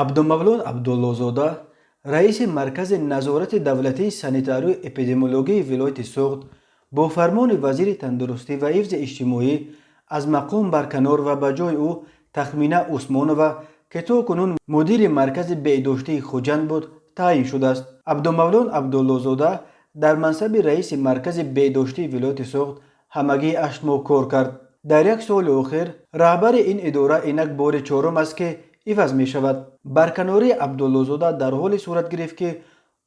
Абдумавлон Абдуллозода, раиси Маркази назорати давлатии санитарию эпидемиологии вилояти Суғд, бо фармони вазири тандурустӣ ва ҳифзи иҷтимоӣ аз мақом барканор ва ба ҷои ӯ Тахмина Усмонова, ки то кунун мудири Маркази беҳдоштии Хуҷанд буд, таъин шудааст. Абдумавлон Абдуллозода дар мансаби раиси Маркази беҳдоштии вилояти Суғд ҳамагӣ 8 моҳ кор кард. Дар як соли охир раҳбари ин идора инак бори чорум аст, ки иваз мешавад. Барканории Абдуллозода дар ҳоле сурат гирифт, ки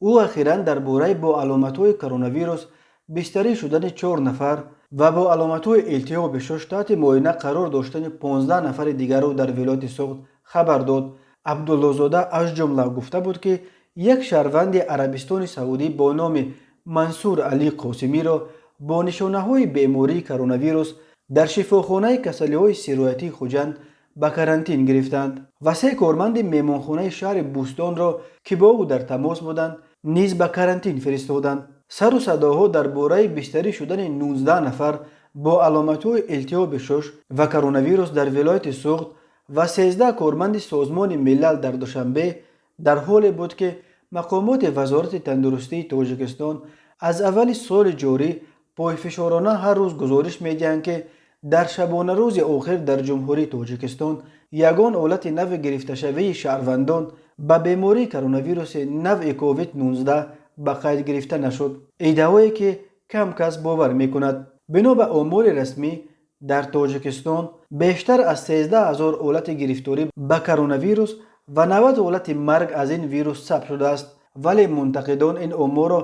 ӯ ахиран дар бораи бо аломатҳои коронавирус бистарӣ шудани чор нафар ва бо аломатҳои илтиҳоби шуш таҳти муоина қарор доштани 15 нафари дигарро дар вилояти Суғд хабар дод. Абдуллозода аз ҷумла гуфта буд, ки як шаҳрванди Арабистони Саудӣ бо номи Мансур Алӣ Қосимиро бо нишонаҳои бемории коронавирус дар шифохонаи касалиҳои сироятии Хуҷанд ба карантин гирифтанд ва се корманди меҳмонхонаи шаҳри Бӯстонро, ки бо ӯ дар тамос буданд, низ ба карантин фиристоданд. Сару садоҳо дар бораи бистарӣ шудани 19 нафар бо аломатҳои илтиҳоби шуш ва коронавирус дар вилояти Суғд ва 13 корманди Созмони Милал дар Душанбе дар ҳоле буд, ки мақомоти Вазорати тандурустии Тоҷикистон аз аввали соли ҷорӣ пойфишорона ҳар рӯз гузориш медиҳанд, ки дар шабонарӯзи охир дар Ҷумҳурии Тоҷикистон ягон ҳолати нави гирифташавии шаҳрвандон ба бемории коронавируси навъи COVID-19 ба қайд гирифта нашуд, иддаое ки кам кас бовар мекунад. Бино ба омори расмӣ, дар Тоҷикистон бештар аз 13 ҳазор ҳолати гирифторӣ ба коронавирус ва 90 ҳолати марг аз ин вирус сабт шудааст. Вале мунтақидон ин оморро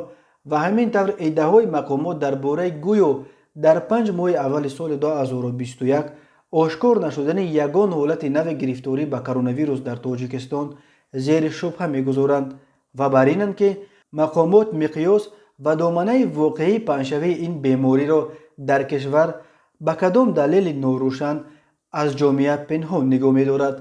ва ҳамин тавр иддаои мақомот дар бораи гӯё дар 5 моҳи аввали соли 2021 ошкор нашудани ягон ҳолати нави гирифторӣ ба коронавирус дар Тоҷикистон зери шубҳа мегузоранд ва бар инанд, ки мақомот миқёс ва доманаи воқеии паҳншавии ин бемориро дар кишвар ба кадом далели норӯшан аз ҷомеа пинҳон нигоҳ медорад.